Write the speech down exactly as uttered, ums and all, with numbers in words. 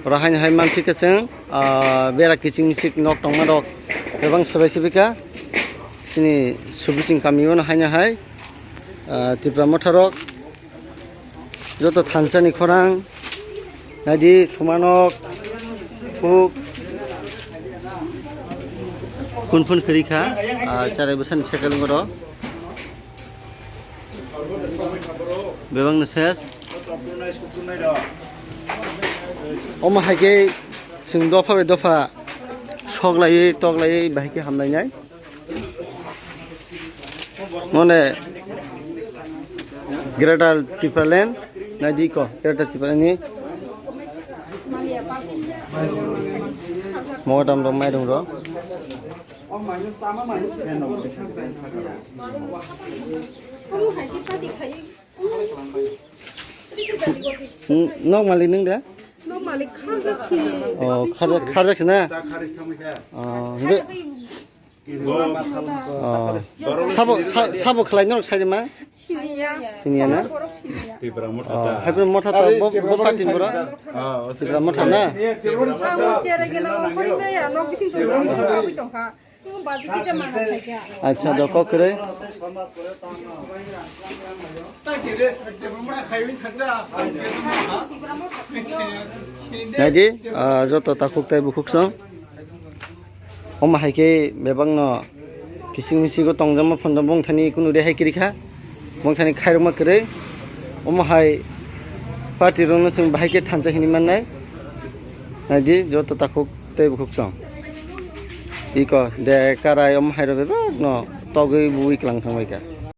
Oro haino hai mankhe khe chwng, ah, bera kiching michik nok tongma rok bebak swbai swbai kha. Chini Subiching kami o no haino hai, ah, Tipra Motha rok joto thansa ni khorang naidi thumanok huk phun phun khri kha, ah, charai bwsani sekeleng oro. Bebak no ses. Omo hai khe chwng dopha bai dopha sok laiwi tok laiwi bahai khe hamlainai. Mone Greater Tipraland naidi ko Greater Tipraland ni mogodam rok mairung rok. N-, nok malik nung de? Nok malik kharjak si. Oh, kharjak, kharjak si na? Oh, hingke. Oh. Sabo, sa-, sabo khlai norok sai ma? Siniya. Siniya na? Borok siniya. Oh, hai pun motha to bo, bo party ni borok? Tipra Motha na? Ang chere gena okhori me ya, nok biting to abui tongkha. Acha, do kok kwrwi. Naidi, ah, joto takhuk tei bukhuk song. Omo hai khe bebak no kising misingo tongjakma phano bongthani kunu rehai kwrwi kha. Bongthani khairokma kwrwi. Omo hai party rokno chwng bahai khe thansa hinwi mannai. Naidi, joto takhuk tei bukhuk song. Iko de karai omo hai rok bebak no togwi bui klang thangbai kha.